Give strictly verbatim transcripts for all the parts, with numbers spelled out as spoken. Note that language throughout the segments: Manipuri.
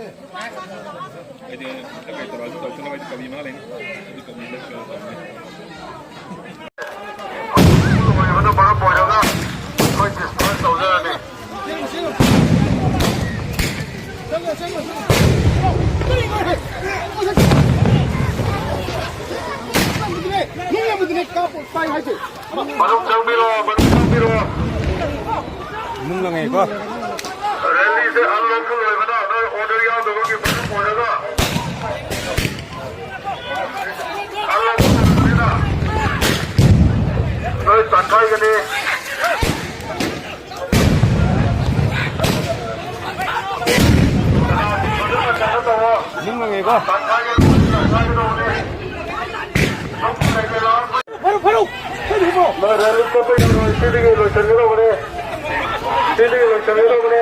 ꯑꯩꯗꯤ ꯀꯩ ꯇꯧꯔꯛꯑꯁꯨ ꯇꯧꯁꯅꯨ, ꯑꯩꯗꯤ ꯀꯃꯤ ꯃꯥ ꯂꯩꯅꯤ꯫ ꯑꯩꯗꯤ ꯀꯃꯤ ꯂꯩ ꯀꯩꯅꯣ ꯇꯧꯅꯤ꯫ ꯃꯅꯨꯡ ꯆꯪꯕꯤꯔꯣ, ꯃꯅꯨꯡ ꯆꯪꯕꯤꯔꯣ꯫ ꯅꯨꯡ ꯂꯪꯉꯦꯀꯣ꯫ ꯔꯦꯂꯤꯁꯦ ꯑꯟꯂꯣꯛꯁꯨ ꯂꯣꯏꯕꯗ ꯅꯣꯏ ꯑꯣꯔꯗꯔ ꯌꯥꯎꯗꯕꯒꯤ ꯃꯔꯝ ꯑꯣꯏꯔꯒ ꯑꯟꯂꯣꯛꯁꯨ ꯂꯣꯏꯕꯅꯤꯅ ꯅꯣꯏ ꯇꯥꯟꯊꯣꯛꯏꯒꯅꯤ꯫ ꯅꯨꯡ ꯂꯪꯉꯦꯀꯣ꯫ ꯐꯔꯨ, ꯐꯔꯨ! ꯐꯔꯨ, ꯐꯔꯨ! ꯅꯣꯏ ꯔꯦꯂꯤ ꯆꯠꯄ ꯌꯥꯔꯣꯏ꯫ ꯁꯤꯗꯒꯤ ꯂꯣꯏꯁꯤꯟꯒꯗꯧꯕꯅꯦ꯫ ꯁꯤꯗꯒꯤ ꯂꯣꯏꯁꯤꯟꯒꯗꯧꯕꯅꯦ꯫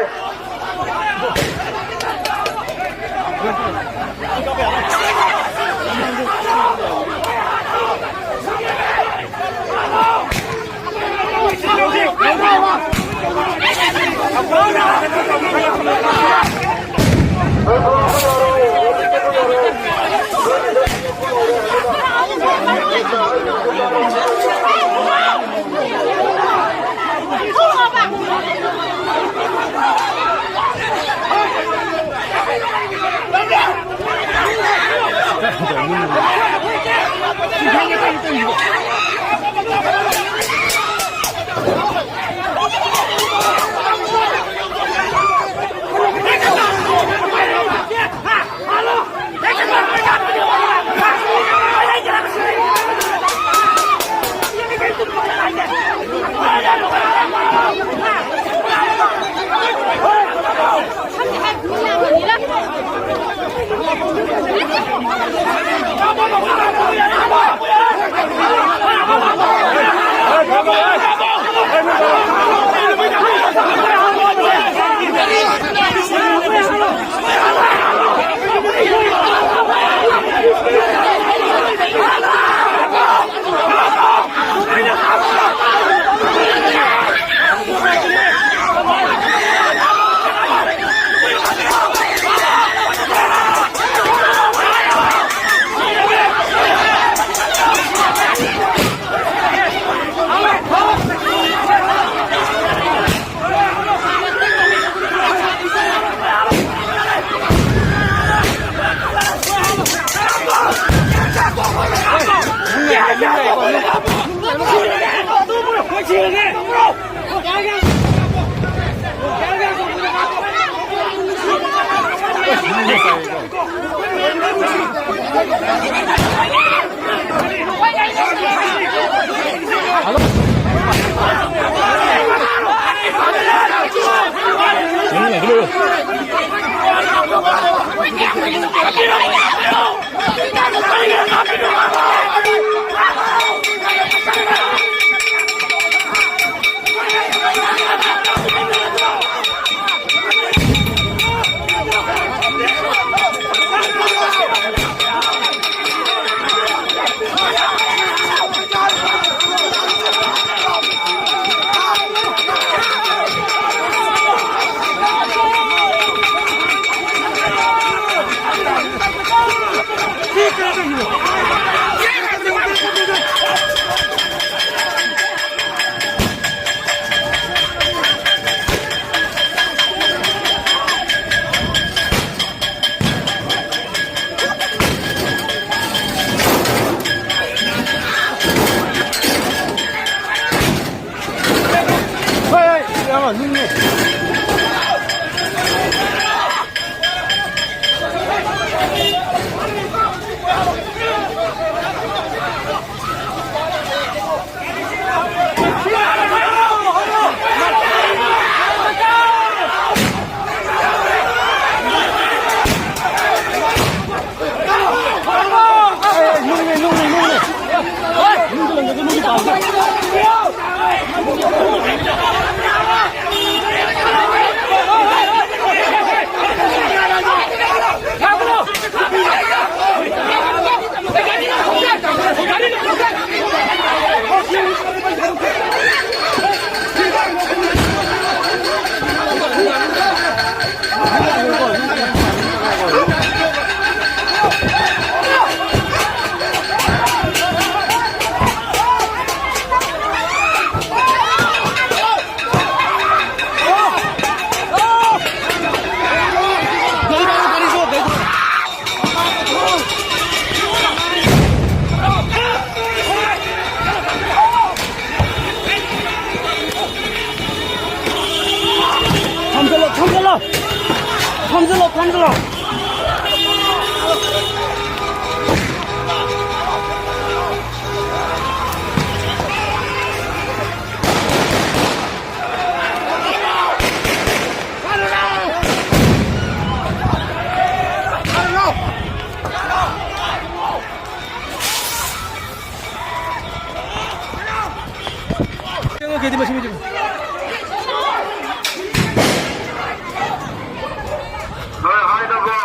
ꯅꯣꯏ ꯍꯥꯏꯅꯕ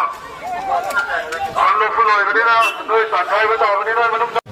ꯍꯟꯗꯣꯛꯄ ꯂꯣꯏꯕꯅꯤꯅ ꯅꯣꯏ ꯇꯪꯈꯥꯏꯕ ꯇꯥꯕꯅꯤ, ꯅꯣꯏ ꯃꯅꯨꯡ ꯆꯪ-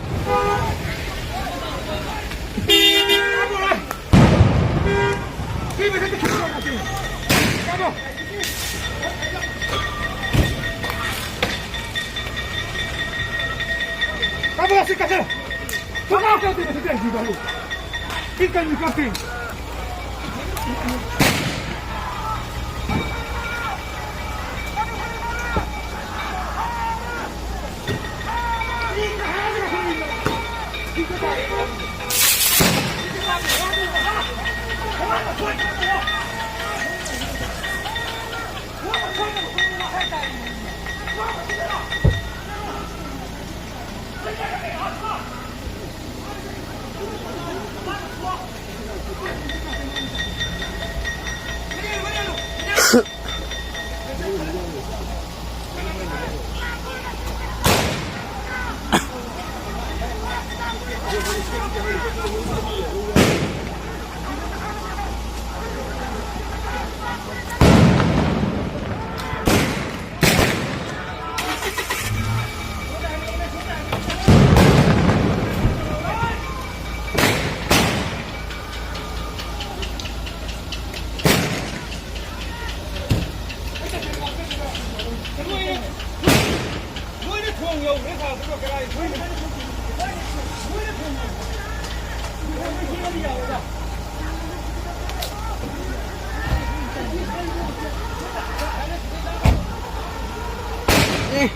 ꯑꯦ,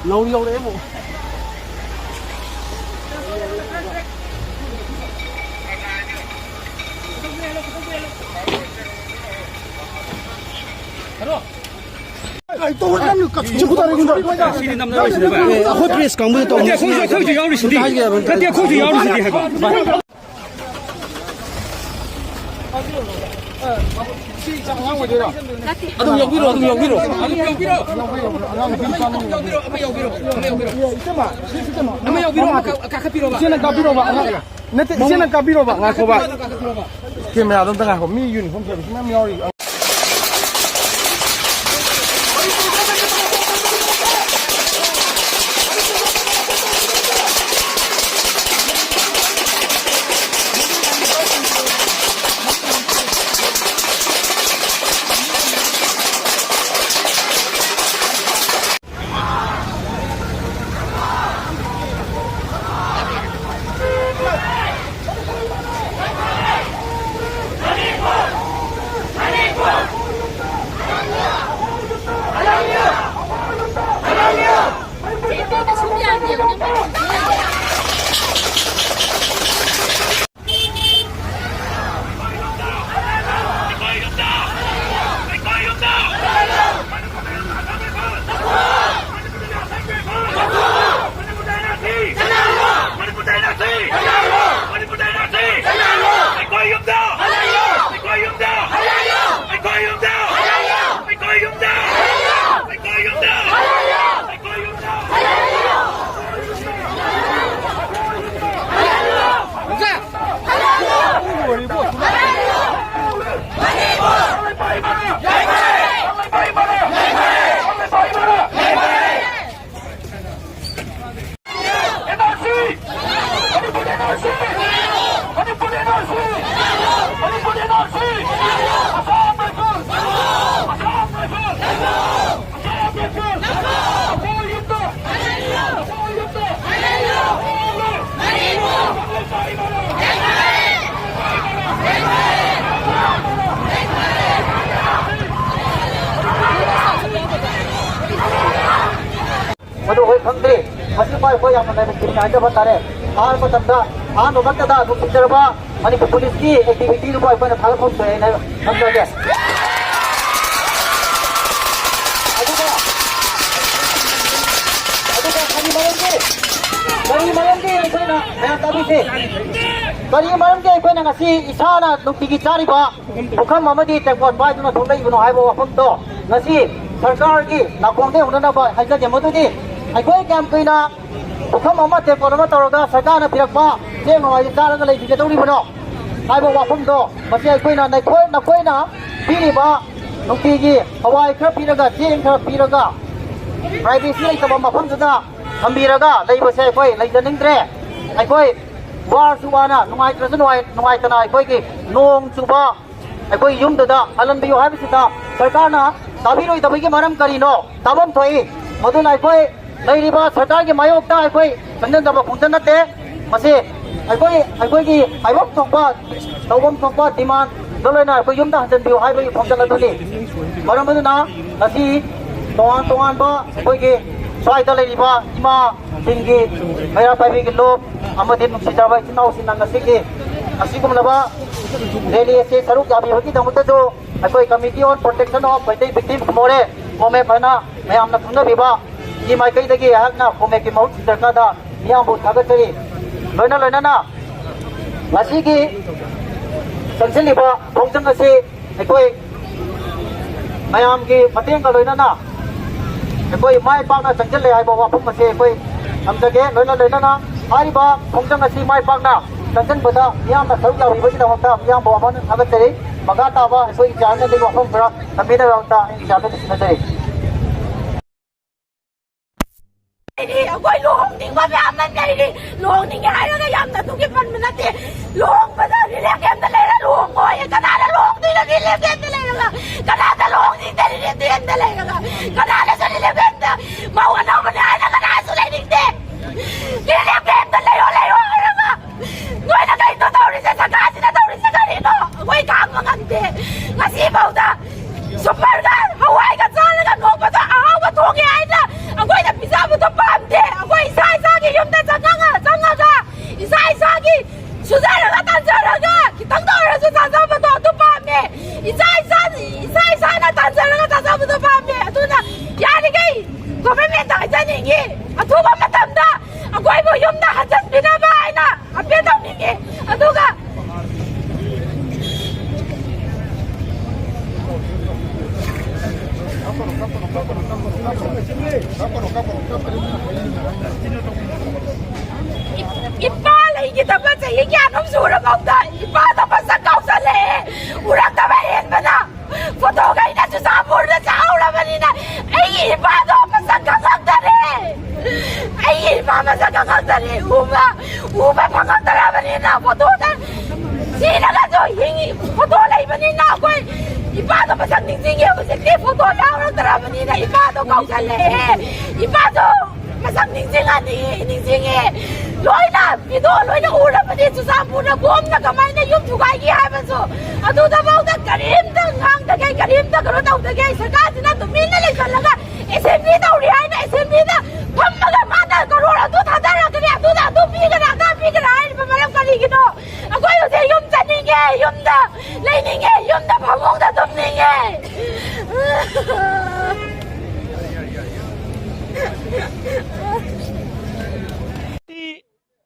ꯂꯧꯔꯤ ꯌꯧꯔꯛꯑꯦ ꯑꯃꯨꯛ꯫ ꯍꯜꯂꯣ꯫ ꯑꯩꯈꯣꯏ ꯄ꯭ꯔꯦꯁ ꯀꯥꯡꯕꯨꯗ ꯇꯧꯕꯅꯤ꯫ ꯅꯠꯇꯦ, ꯑꯩꯈꯣꯏꯁꯨ, ꯑꯩꯈꯣꯏꯁꯨ ꯌꯥꯎꯔꯤꯁꯤꯗꯤ꯫ ꯅꯠꯇꯦ, ꯑꯩꯈꯣꯏꯁꯨ ꯌꯥꯎꯔꯤꯁꯤꯗꯤ ꯍꯥꯏꯕ꯫ ꯑꯗꯨꯝ ꯌꯥꯎꯕꯤꯔꯣ, ꯑꯗꯨꯝ ꯌꯥꯎꯕꯤꯔꯣ꯫ ꯑꯗꯨꯝ ꯌꯥꯎꯕꯤꯔꯣ꯫ ꯑꯃ ꯌꯥꯎꯕꯤꯔꯣ, ꯑꯃ ꯌꯥꯎꯕꯤꯔꯣ, ꯑꯃ ꯌꯥꯎꯕꯤꯔꯣ꯫ ꯑꯃ ꯌꯥꯎꯕꯤꯔꯣ, ꯑꯃ ꯀꯥ-, ꯀꯥꯈꯠꯄꯤꯔꯣꯕ꯫ ꯏꯆꯦꯅ ꯀꯥꯕꯤꯔꯣꯕ, ꯑꯉꯥꯡ꯫ ꯅꯠꯇꯦ, ꯏꯆꯦꯅ ꯀꯥꯕꯤꯔꯣꯕ, ꯉꯥꯏꯈꯣꯕ꯫ ꯀꯦꯃꯦꯔꯥꯗꯣ ꯑꯝꯇ ꯉꯥꯏꯈꯣ, ꯃꯤ ꯌꯨꯅꯤꯐꯣꯔꯝ ꯁꯦꯠꯄꯁꯨ ꯃꯌꯥꯝ ꯌꯥꯎꯔꯤ꯫ ꯃꯗꯨ ꯑꯩꯈꯣꯏ ꯈꯪꯗꯦ꯫ ꯃꯁꯤ ꯄꯥꯏ ꯑꯩꯈꯣꯏ ꯌꯥꯝꯅ ꯂꯥꯏꯕꯛ ꯊꯤꯅ ꯍꯥꯏꯖꯕ ꯇꯥꯔꯦ꯫ ꯑꯍꯥꯟꯕ ꯃꯇꯝꯗ, ꯑꯍꯥꯟꯕ ꯃꯛꯇꯗ ꯅꯨꯡꯁꯤꯖꯔꯕ ꯃꯅꯤꯄꯨꯔ ꯄꯨꯂꯤꯁꯀꯤ ꯑꯦꯛꯇꯤꯚꯤꯇꯤꯗꯨꯕꯨ ꯑꯩꯈꯣꯏꯅ ꯊꯥꯒꯠꯐꯝ ꯊꯣꯛꯑꯦꯅ ꯈꯟꯖꯒꯦ꯫ ꯀꯔꯤ ꯃꯔꯝꯒꯤ ꯑꯩꯈꯣꯏꯅ ꯃꯌꯥꯝ ꯇꯥꯕꯤꯁꯦ? ꯀꯔꯤ ꯃꯔꯝꯒꯤ ꯑꯩꯈꯣꯏꯅ ꯉꯁꯤ ꯏꯁꯥꯅ ꯅꯨꯡꯇꯤꯒꯤ ꯆꯥꯔꯤꯕ ꯄꯨꯈꯝ ꯑꯃꯗꯤ ꯇꯦꯡꯀꯣꯠ ꯄꯥꯏꯗꯨꯅ ꯊꯣꯛꯂꯛꯏꯕꯅꯣ ꯍꯥꯏꯕ ꯋꯥꯐꯝꯗꯣ ꯉꯁꯤ ꯁꯔꯀꯥꯔꯒꯤ ꯅꯥꯀꯣꯡꯗ ꯌꯧꯅꯅꯕ ꯍꯥꯏꯖꯒꯦ꯫ ꯃꯗꯨꯗꯤ ꯑꯩꯈꯣꯏ ꯀꯌꯥꯝ ꯀꯨꯏꯅ ꯄꯨꯈꯝ ꯑꯃ ꯇꯦꯡꯀꯣꯠ ꯑꯃ ꯇꯧꯔꯒ ꯁꯔꯀꯥꯔꯅ ꯄꯤꯔꯛꯄ ꯆꯦꯡ ꯍꯋꯥꯏꯁꯦ ꯆꯥꯔꯒ ꯂꯩꯕꯤꯒꯗꯧꯔꯤꯕꯅꯣ ꯍꯥꯏꯕ ꯋꯥꯐꯝꯗꯣ ꯃꯁꯤ ꯑꯩꯈꯣꯏꯅ ꯅꯈꯣꯏ ꯅꯈꯣꯏꯅ ꯄꯤꯔꯤꯕ ꯅꯨꯡꯇꯤꯒꯤ ꯍꯋꯥꯏ ꯈꯔ ꯄꯤꯔꯒ ꯆꯦꯡ ꯈꯔ ꯄꯤꯔꯒ ꯄ꯭ꯔꯥꯏꯚꯦꯁꯤ ꯂꯩꯇꯕ ꯃꯐꯝꯗꯨꯗ ꯊꯝꯕꯤꯔꯒ ꯂꯩꯕꯁꯦ ꯑꯩꯈꯣꯏ ꯂꯩꯖꯅꯤꯡꯗ꯭ꯔꯦ꯫ ꯑꯩꯈꯣꯏ ꯋꯥꯔꯁꯨ ꯋꯥꯅ, ꯅꯨꯡꯉꯥꯏꯇ꯭ꯔꯁꯨ ꯅꯨꯡꯉꯥꯏ-, ꯅꯨꯡꯉꯥꯏꯇꯅ ꯑꯩꯈꯣꯏꯒꯤ ꯅꯣꯡ ꯆꯨꯕ ꯑꯩꯈꯣꯏ ꯌꯨꯝꯗꯨꯗ ꯍꯜꯍꯟꯕꯤꯌꯨ ꯍꯥꯏꯕꯁꯤꯗ ꯁꯔꯀꯥꯔꯅ ꯇꯥꯕꯤꯔꯣꯏꯗꯕꯒꯤ ꯃꯔꯝ ꯀꯔꯤꯅꯣ? ꯇꯥꯐꯝ ꯊꯣꯛꯏ꯫ ꯃꯗꯨꯅ ꯑꯩꯈꯣꯏ ꯂꯩꯔꯤꯕ ꯁꯔꯀꯥꯔꯒꯤ ꯃꯥꯌꯣꯛꯇ ꯑꯩꯈꯣꯏ ꯆꯪꯁꯤꯟꯖꯕ ꯈꯣꯡꯆꯪ ꯅꯠꯇꯦ꯫ ꯃꯁꯤ ꯑꯩꯈꯣꯏ, ꯑꯩꯈꯣꯏꯒꯤ ꯍꯥꯏꯐꯝ ꯊꯣꯛꯄ, ꯇꯧꯐꯝ ꯊꯣꯛꯄ ꯗꯤꯃꯥꯟꯗ ꯂꯣꯏꯅ ꯑꯩꯈꯣꯏ ꯌꯨꯝꯗ ꯍꯟꯖꯤꯟꯕꯤꯌꯨ ꯍꯥꯏꯕꯒꯤ ꯈꯣꯡꯆꯪ ꯑꯗꯨꯅꯤ꯫ ꯃꯔꯝ ꯑꯗꯨꯅ ꯉꯁꯤ ꯇꯣꯉꯥꯟ ꯇꯣꯉꯥꯟꯕ ꯑꯩꯈꯣꯏꯒꯤ ꯁ꯭ꯋꯥꯏꯗ ꯂꯩꯔꯤꯕ ꯏꯃꯥꯁꯤꯡꯒꯤ, ꯃꯩꯔꯥ ꯄꯥꯏꯕꯤꯒꯤ ꯂꯨꯞ ꯑꯃꯗꯤ ꯅꯨꯡꯁꯤꯖꯔꯕ ꯏꯆꯤꯟ ꯏꯅꯥꯎꯁꯤꯡꯅ ꯉꯁꯤꯒꯤ ꯑꯁꯤꯒꯨꯝꯂꯕ ꯔꯦꯂꯤ ꯑꯁꯤ ꯁꯔꯨꯛ ꯌꯥꯕꯤꯕꯒꯤꯗꯃꯛꯇꯁꯨ ꯑꯩꯈꯣꯏ Committee on Protection of Meitei Victims ꯃꯣꯔꯦ ꯀꯣꯃꯦꯛ ꯍꯥꯏꯅ ꯃꯌꯥꯝꯅ ꯈꯪꯅꯕꯤꯕ ꯒꯤ ꯃꯥꯏꯀꯩꯗꯒꯤ ꯑꯩꯍꯥꯛꯅ ꯀꯣꯃꯦꯛꯀꯤ ꯃꯍꯨꯠ ꯁꯤꯟꯖꯔꯀꯥꯟꯗ ꯃꯤꯌꯥꯝꯕꯨ ꯊꯥꯒꯠꯆꯔꯤ꯫ ꯂꯣꯏꯅ ꯂꯣꯏꯅꯅ ꯉꯁꯤꯒꯤ ꯆꯪꯁꯤꯜꯂꯤꯕ ꯈꯣꯡꯖꯪ ꯑꯁꯤ ꯑꯩꯈꯣꯏ ꯃꯌꯥꯝꯒꯤ ꯃꯇꯦꯡꯒ ꯂꯣꯏꯅꯅ ꯑꯩꯈꯣꯏ ꯃꯥꯏ ꯄꯥꯛꯅ ꯆꯪꯁꯤꯜꯂꯦ ꯍꯥꯏꯕ ꯋꯥꯐꯝ ꯑꯁꯤ ꯑꯩꯈꯣꯏ ꯊꯝꯖꯒꯦ꯫ ꯂꯣꯏꯅ ꯂꯣꯏꯅꯅ ꯍꯥꯏꯔꯤꯕ ꯈꯣꯡꯖꯪ ꯑꯁꯤ ꯃꯥꯏ ꯄꯥꯛꯅ ꯆꯪꯁꯤꯟꯕꯗ ꯃꯤꯌꯥꯝꯅ ꯁꯔꯨꯛ ꯌꯥꯕꯤꯕꯒꯤꯗꯃꯛꯇ ꯃꯤꯌꯥꯝꯕꯨ ꯑꯃꯨꯛ ꯍꯟꯅ ꯊꯥꯒꯠꯆꯔꯤ꯫ ꯃꯈꯥ ꯇꯥꯕ ꯑꯩꯈꯣꯏ ꯆꯤꯌꯥꯔꯃꯦꯟꯗꯒꯤ ꯋꯥꯐꯝ ꯈꯔ ꯊꯝꯕꯤꯅꯕꯒꯤꯗꯃꯛꯇ ꯑꯩ ꯆꯤꯌꯥꯔꯃꯦꯟꯗ ꯁꯤꯟꯅꯖꯔꯤ꯫ ꯂꯩꯔꯤ꯫ ꯑꯩꯈꯣꯏ ꯂꯨꯍꯣꯡꯅꯤꯡꯕ ꯃꯌꯥꯝ ꯑꯃ ꯂꯩꯔꯤ꯫ ꯂꯨꯍꯣꯡꯅꯤꯡꯉꯦ ꯍꯥꯏꯔꯒ ꯌꯥꯝꯅ ꯑꯗꯨꯒꯤ ꯄꯟꯕ ꯅꯠꯇꯦ꯫ ꯂꯨꯍꯣꯡꯕꯗ ꯔꯤꯂꯤꯐ ꯀꯦꯝꯞꯇ ꯂꯩꯔ ꯂꯨꯍꯣꯡꯉꯣꯏ꯫ ꯀꯅꯥꯅ ꯂꯨꯍꯣꯡꯗꯣꯏꯅꯣ ꯔꯤꯂꯤꯐ ꯀꯦꯝꯞꯇ ꯂꯩꯔꯒ? ꯀꯅꯥꯅ ꯂꯨꯍꯣꯡꯅꯤꯡꯗꯦ ꯔꯤꯂꯤꯐ ꯀꯦꯝꯞꯇ ꯂꯩꯔꯒ? ꯀꯅꯥꯅꯁꯨ ꯔꯤꯂꯤꯐ ꯀꯦꯝꯞꯇ ꯃꯧ ꯑꯅꯧꯕꯅꯦ ꯍꯥꯏꯅ ꯀꯅꯥꯁꯨ ꯂꯩꯅꯤꯡꯗꯦ꯫ ꯔꯤꯂꯤꯐ ꯀꯦꯝꯞꯇ ꯂꯩꯌꯣ ꯂꯩꯌꯣ ꯍꯥꯏꯔꯒ ꯅꯣꯏꯅ ꯀꯩꯅꯣ ꯇꯧꯔꯤꯁꯦ? ꯁꯔꯀꯥꯔꯁꯤꯅ ꯇꯧꯔꯤꯁꯦ ꯀꯔꯤꯅꯣ? ꯑꯩꯈꯣꯏ ꯈꯥꯡꯕ ꯉꯝꯗꯦ꯫ ꯉꯁꯤꯐꯥꯎꯗ ꯁꯨꯄꯔꯒ ꯍꯋꯥꯏꯒ ꯆꯥꯔꯒ ꯅꯣꯡꯃꯗ ꯑꯍꯥꯎꯕ ꯊꯣꯡꯉꯦ ꯍꯥꯏꯅ ꯑꯩꯈꯣꯏꯅ ꯄꯤꯖꯕꯗꯣ ꯄꯥꯝꯗꯦ꯫ ꯑꯩꯈꯣꯏ ꯏꯁꯥ ꯏꯁꯥꯒꯤ ꯌꯨꯝꯗ ꯆꯪꯉꯒ ꯆꯪꯉꯒ ꯏꯁꯥ ꯏꯁꯥꯒꯤ ꯁꯨꯖꯔꯒ ꯇꯥꯟꯖꯔꯒ ꯈꯤꯇꯪꯗ ꯑꯣꯏꯔꯁꯨ ꯆꯥꯖꯕꯗꯣ ꯑꯗꯨ ꯄꯥꯝꯃꯦ꯫ ꯏꯁꯥ ꯏꯁꯥ ꯏꯁꯥ ꯏꯁꯥꯅ ꯇꯥꯟꯖꯔꯒ ꯆꯥꯖꯕꯗꯣ ꯄꯥꯝꯃꯦ꯫ ꯑꯗꯨꯅ ꯌꯥꯔꯤꯈꯩ ꯒꯣꯚꯔꯟꯃꯦꯟꯠꯇ ꯍꯥꯏꯖꯅꯤꯡꯉꯤ, ꯑꯊꯨꯕ ꯃꯇꯝꯗ ꯑꯩꯈꯣꯏꯕꯨ ꯌꯨꯝꯗ ꯍꯟꯖꯤꯟꯕꯤꯅꯕ ꯍꯥꯏꯅ ꯑꯄꯤꯜ ꯇꯧꯅꯤꯡꯉꯤ꯫ ꯑꯗꯨꯒ ꯏꯄꯥ ꯂꯩꯈꯤꯗꯕ ꯆꯍꯤ ꯀꯌꯥꯅꯣꯝ ꯁꯨꯔꯐꯥꯎꯗ ꯏꯄꯥꯗꯣ ꯃꯁꯛ ꯀꯥꯎꯁꯜꯂꯛꯑꯦ꯫ ꯎꯔꯛꯇꯕ ꯍꯦꯟꯕꯅ ꯐꯣꯇꯣꯈꯩꯅ ꯆꯨꯔꯆꯥꯟꯄꯨꯔꯗ ꯆꯥꯍꯧꯔꯕꯅꯤꯅ ꯑꯩꯒꯤ ꯏꯄꯥꯗꯣ ꯃꯁꯛ ꯈꯪꯉꯛꯇꯔꯦ꯫ ꯑꯩꯒꯤ ꯏꯄꯥ ꯃꯁꯛ ꯈꯪꯉꯛꯇꯔꯦ꯫ ꯎꯕ ꯎꯕ ꯐꯪꯉꯛꯇ꯭ꯔꯕꯅꯤꯅ ꯐꯣꯇꯣꯗ ꯁꯤꯔꯒꯁꯨ ꯍꯤꯡꯉꯤ꯫ ꯐꯣꯇꯣ ꯂꯩꯕꯅꯤꯅ ꯑꯩꯈꯣꯏ ꯏꯄꯥꯗꯣ ꯃꯁꯛ ꯅꯤꯡꯁꯤꯡꯉꯦ꯫ ꯍꯧꯖꯤꯛꯇꯤ ꯐꯣꯇꯣ ꯌꯥꯎꯔꯛꯇ꯭ꯔꯕꯅꯤꯅ ꯏꯄꯥꯗꯣ ꯀꯥꯎꯁꯜꯂꯛꯑꯦ꯫ ꯏꯄꯥꯗꯣ ꯃꯁꯛ ꯅꯤꯡꯁꯤꯡꯉꯅꯤ, ꯅꯤꯡꯁꯤꯡꯉꯦ꯫ ꯂꯣꯏꯅ ꯚꯤꯗꯤꯑꯣ ꯂꯣꯏꯅ ꯎꯔꯕꯅꯤ꯫ ꯆꯨꯔꯆꯥꯟꯄꯨꯔꯗ ꯕꯣꯝꯅ ꯀꯃꯥꯏꯅ ꯌꯨꯝ ꯊꯨꯒꯥꯏꯒꯦ ꯍꯥꯏꯕꯁꯨ ꯑꯗꯨꯗꯐꯥꯎꯗ ꯀꯔꯤꯝꯇ ꯉꯥꯡꯗꯒꯦ, ꯀꯔꯤꯝꯇ ꯀꯩꯅꯣ ꯇꯧꯗꯒꯦ ꯁꯔꯀꯥꯔꯁꯤꯅ ꯇꯨꯃꯤꯟꯅ ꯂꯩꯁꯜꯂꯒ ꯑꯦꯁꯦꯝꯕ꯭ꯂꯤ ꯇꯧꯔꯤ ꯍꯥꯏꯅ ꯑꯦꯁꯦꯝꯕ꯭ꯂꯤꯗ ꯐꯝꯃꯒ ꯃꯥꯅ ꯀꯔꯣꯔ ꯑꯗꯨ ꯊꯥꯗꯔꯛꯀꯅꯤ, ꯑꯗꯨꯗ ꯑꯗꯨ ꯄꯤꯒꯅꯤ, ꯑꯗꯥ ꯄꯤꯒꯅꯤ ꯍꯥꯏꯔꯤꯕ ꯃꯔꯝ ꯀꯔꯤꯒꯤꯅꯣ? ꯑꯩꯈꯣꯏ ꯍꯧꯖꯤꯛ ꯌꯨꯝ ꯆꯠꯅꯤꯡꯉꯦ, ꯌꯨꯝꯗ ꯂꯩꯅꯤꯡꯉꯦ, ꯌꯨꯝꯗ ꯐꯃꯨꯡꯗ ꯇꯨꯝꯅꯤꯡꯉꯦ꯫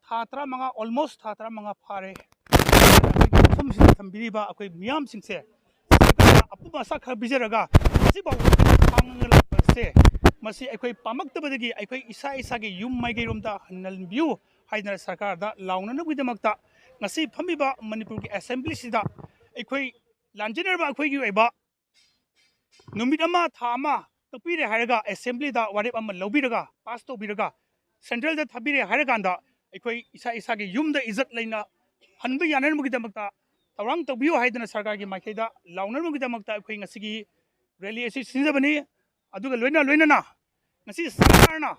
ꯊꯥ ꯇꯔꯥꯃꯉꯥ, almost ꯊꯥ ꯇꯔꯥꯃꯉꯥ ꯐꯥꯔꯦ꯫ ꯑꯩꯈꯣꯏꯒꯤ ꯃꯐꯝꯁꯤꯗ ꯊꯝꯕꯤꯔꯤꯕ ꯑꯩꯈꯣꯏ ꯃꯤꯌꯥꯝꯁꯤꯡꯁꯦ ꯁꯔꯀꯥꯔꯅ ꯑꯄꯨꯝꯕ ꯑꯁꯥ ꯈꯔ ꯄꯤꯖꯔꯒ ꯉꯁꯤꯐꯥꯎꯕ ꯈꯥꯡꯉꯒ ꯂꯥꯛꯄꯁꯦ, ꯃꯁꯤ ꯑꯩꯈꯣꯏ ꯄꯥꯝꯃꯛꯇꯕꯗꯒꯤ ꯑꯩꯈꯣꯏ ꯏꯁꯥ ꯏꯁꯥꯒꯤ ꯌꯨꯝ ꯃꯥꯏꯀꯩꯔꯣꯝꯗ ꯍꯟꯍꯟꯕꯤꯌꯨ ꯍꯥꯏꯗꯅ ꯁꯔꯀꯥꯔꯗ ꯂꯥꯎꯅꯅꯕꯒꯤꯗꯃꯛꯇ ꯉꯁꯤ ꯐꯝꯃꯤꯕ ꯃꯅꯤꯄꯨꯔꯒꯤ ꯑꯦꯁꯦꯝꯕ꯭ꯂꯤꯁꯤꯗ ꯑꯩꯈꯣꯏ ꯂꯥꯟꯖꯦꯟꯅꯔꯕ ꯑꯩꯈꯣꯏꯒꯤ ꯑꯣꯏꯕ ꯅꯨꯃꯤꯠ ꯑꯃ, ꯊꯥ ꯑꯃ ꯀꯛꯄꯤꯔꯦ ꯍꯥꯏꯔꯒ ꯑꯦꯁꯦꯝꯕ꯭ꯂꯤꯗ ꯋꯥꯔꯦꯞ ꯑꯃ ꯂꯧꯕꯤꯔꯒ ꯄꯥꯁ ꯇꯧꯕꯤꯔꯒ ꯁꯦꯟꯇ꯭ꯔꯦꯜꯗ ꯊꯥꯕꯤꯔꯦ ꯍꯥꯏꯔꯀꯥꯟꯗ ꯑꯩꯈꯣꯏ ꯏꯁꯥ ꯏꯁꯥꯒꯤ ꯌꯨꯝꯗ ꯏꯖꯠ ꯂꯩꯅ ꯍꯟꯕ ꯌꯥꯅꯅꯕꯒꯤꯗꯃꯛꯇ ꯊꯧꯔꯥꯡ ꯇꯧꯕꯤꯌꯨ ꯍꯥꯏꯗꯅ ꯁꯔꯀꯥꯔꯒꯤ ꯃꯥꯏꯀꯩꯗ ꯂꯥꯎꯅꯅꯕꯒꯤꯗꯃꯛꯇ ꯑꯩꯈꯣꯏ ꯉꯁꯤꯒꯤ ꯔꯦꯂꯤ ꯑꯁꯤ ꯁꯤꯟꯖꯕꯅꯤ꯫ ꯑꯗꯨꯒ ꯂꯣꯏꯅ ꯂꯣꯏꯅꯅ ꯉꯁꯤ ꯁꯔꯀꯥꯔꯅ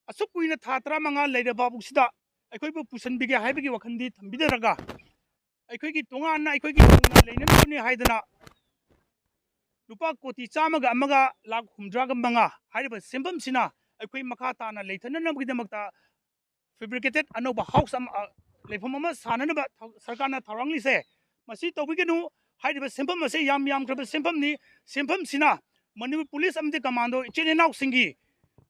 ꯑꯁꯨꯛ ꯀꯨꯏꯅ ꯊꯥ ꯇꯔꯥꯃꯉꯥ ꯂꯩꯔꯕ ꯐꯥꯎꯕꯁꯤꯗ ꯑꯩꯈꯣꯏꯕꯨ ꯄꯨꯁꯤꯟꯕꯤꯒꯦ ꯍꯥꯏꯕꯒꯤ ꯋꯥꯈꯜꯗꯤ ꯊꯝꯕꯤꯗꯔꯒ ꯑꯩꯈꯣꯏꯒꯤ ꯇꯣꯉꯥꯟꯅ ꯑꯩꯈꯣꯏꯒꯤ ꯅꯧꯅ ꯂꯩꯅꯅꯕꯅꯤ ꯍꯥꯏꯗꯅ ꯂꯨꯄꯥ ꯀꯣꯇꯤ ꯆꯥꯝꯃꯒ ꯑꯃꯒ ꯂꯥꯈ ꯍꯨꯝꯗ꯭ꯔꯥꯒ ꯃꯉꯥ ꯍꯥꯏꯔꯤꯕ ꯁꯦꯟꯐꯝꯁꯤꯅ ꯑꯩꯈꯣꯏ ꯃꯈꯥ ꯇꯥꯅ ꯂꯩꯊꯅꯅꯕꯒꯤꯗꯃꯛꯇ ꯐꯦꯕ꯭ꯔꯤꯀꯦꯇꯦꯠ ꯑꯅꯧꯕ ꯍꯥꯎꯁ ꯑꯃ, ꯑ, ꯂꯩꯐꯝ ꯑꯃ ꯁꯥꯅꯅꯕ ꯊꯧ-, ꯁꯔꯀꯥꯔꯅ ꯊꯧꯔꯥꯡꯂꯤꯁꯦ ꯃꯁꯤ ꯇꯧꯕꯤꯒꯅꯨ꯫ ꯍꯥꯏꯔꯤꯕ ꯁꯦꯟꯐꯝ ꯑꯁꯤ ꯌꯥꯝ ꯌꯥꯝꯈ꯭ꯔꯕ ꯁꯦꯟꯐꯝꯅꯤ꯫ ꯁꯦꯟꯐꯝꯁꯤꯅ ꯃꯅꯤꯄꯨꯔ ꯄꯨꯂꯤꯁ ꯑꯃꯗꯤ ꯀꯃꯥꯟꯗꯣ ꯏꯆꯤꯜ ꯏꯅꯥꯎꯁꯤꯡꯒꯤ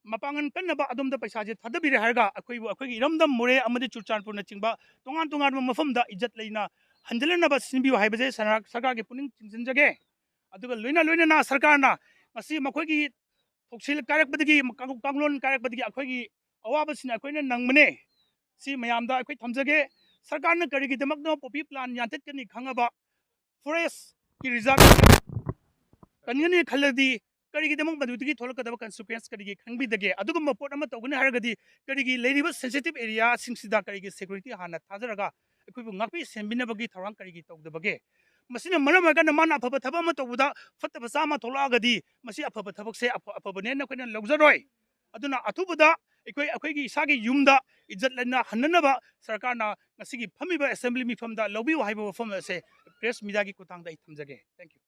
ꯃꯄꯥꯡꯒꯜ ꯀꯟꯅꯕ ꯑꯗꯣꯝꯗ ꯄꯩꯁꯥꯁꯦ ꯊꯥꯗꯕꯤꯔꯦ ꯍꯥꯏꯔꯒ ꯑꯩꯈꯣꯏꯕꯨ ꯑꯩꯈꯣꯏꯒꯤ ꯏꯔꯝꯗꯝ ꯃꯣꯔꯦ ꯑꯃꯗꯤ ꯆꯨꯔꯆꯥꯟꯄꯨꯔꯅꯆꯤꯡꯕ ꯇꯣꯉꯥꯟ ꯇꯣꯉꯥꯟꯕ ꯃꯐꯝꯗ ꯏꯖꯠ ꯂꯩꯅ ꯍꯟꯖꯤꯜꯂꯅꯕ ꯁꯤꯟꯕꯤꯌꯨ ꯍꯥꯏꯕꯁꯦ ꯁꯔꯀꯥꯔꯒꯤ ꯄꯨꯛꯅꯤꯡ ꯆꯤꯡꯁꯤꯟꯖꯒꯦ꯫ ꯑꯗꯨꯒ ꯂꯣꯏꯅ ꯂꯣꯏꯅꯅ ꯁꯔꯀꯥꯔꯅ ꯉꯁꯤ ꯃꯈꯣꯏꯒꯤ ꯊꯧꯁꯤꯜ ꯀꯥꯏꯔꯛꯄꯗꯒꯤ, ꯀꯥꯡ-, ꯀꯥꯡꯂꯣꯟ ꯀꯥꯏꯔꯛꯄꯗꯒꯤ ꯑꯩꯈꯣꯏꯒꯤ ꯑꯋꯥꯕꯁꯤꯅ ꯑꯩꯈꯣꯏꯅ ꯅꯪꯕꯅꯦ꯫ ꯁꯤ ꯃꯌꯥꯝꯗ ꯑꯩꯈꯣꯏ ꯊꯝꯖꯒꯦ꯫ ꯁꯔꯀꯥꯔꯅ ꯀꯔꯤꯒꯤꯗꯃꯛꯅꯣ poppy plant ꯌꯥꯟꯊꯠꯀꯅꯤ ꯈꯪꯉꯕ forestꯀꯤ reserve ꯀꯟꯒꯅꯤ ꯈꯜꯂꯗꯤ ꯀꯔꯤꯒꯤꯗꯃꯛ ꯃꯗꯨꯗꯒꯤ ꯊꯣꯛꯂꯛꯀꯗꯕ consequence ꯀꯔꯤꯒꯤ ꯈꯪꯕꯤꯗꯒꯦ? ꯑꯗꯨꯒꯨꯝꯕ ꯄꯣꯠ ꯑꯃ ꯇꯧꯒꯅꯤ ꯍꯥꯏꯔꯒꯗꯤ ꯀꯔꯤꯒꯤ ꯂꯩꯔꯤꯕ sensitive areaꯁꯤꯡꯁꯤꯗ ꯀꯔꯤꯒꯤ security ꯍꯥꯟꯅ ꯊꯥꯖꯔꯒ ꯑꯩꯈꯣꯏꯕꯨ ꯉꯥꯛꯄꯤ ꯁꯦꯟꯕꯤꯅꯕꯒꯤ ꯊꯧꯔꯥꯡ ꯀꯔꯤꯒꯤ ꯇꯧꯗꯕꯒꯦ? ꯃꯁꯤꯅ ꯃꯔꯝ ꯑꯣꯏꯔꯀꯥꯟꯗ ꯃꯥꯅ ꯑꯐꯕ ꯊꯕꯛ ꯑꯃ ꯇꯧꯕꯗ ꯐꯠꯇꯕ ꯆꯥꯝꯃ ꯊꯣꯛꯂꯛꯑꯒꯗꯤ ꯃꯁꯤ ꯑꯐꯕ ꯊꯕꯛꯁꯦ ꯑꯐ-, ꯑꯐꯕꯅꯦꯅ ꯑꯩꯈꯣꯏꯅ ꯂꯧꯖꯔꯣꯏ꯫ ꯑꯗꯨꯅ ꯑꯊꯨꯕꯗ ꯑꯩꯈꯣꯏ, ꯑꯩꯈꯣꯏꯒꯤ ꯏꯁꯥꯒꯤ ꯌꯨꯝꯗ ꯏꯖꯠ ꯂꯩꯅ ꯍꯟꯅꯅꯕ ꯁꯔꯀꯥꯔꯅ ꯉꯁꯤꯒꯤ ꯐꯝꯃꯤꯕ assembly ꯃꯤꯐꯝꯗ ꯂꯧꯕꯤꯌꯨ ꯍꯥꯏꯕ ꯋꯥꯐꯝ ꯑꯁꯦ press mediaꯒꯤ ꯈꯨꯠꯊꯥꯡꯗ ꯑꯩ ꯊꯝꯖꯒꯦ꯫ Thank you꯫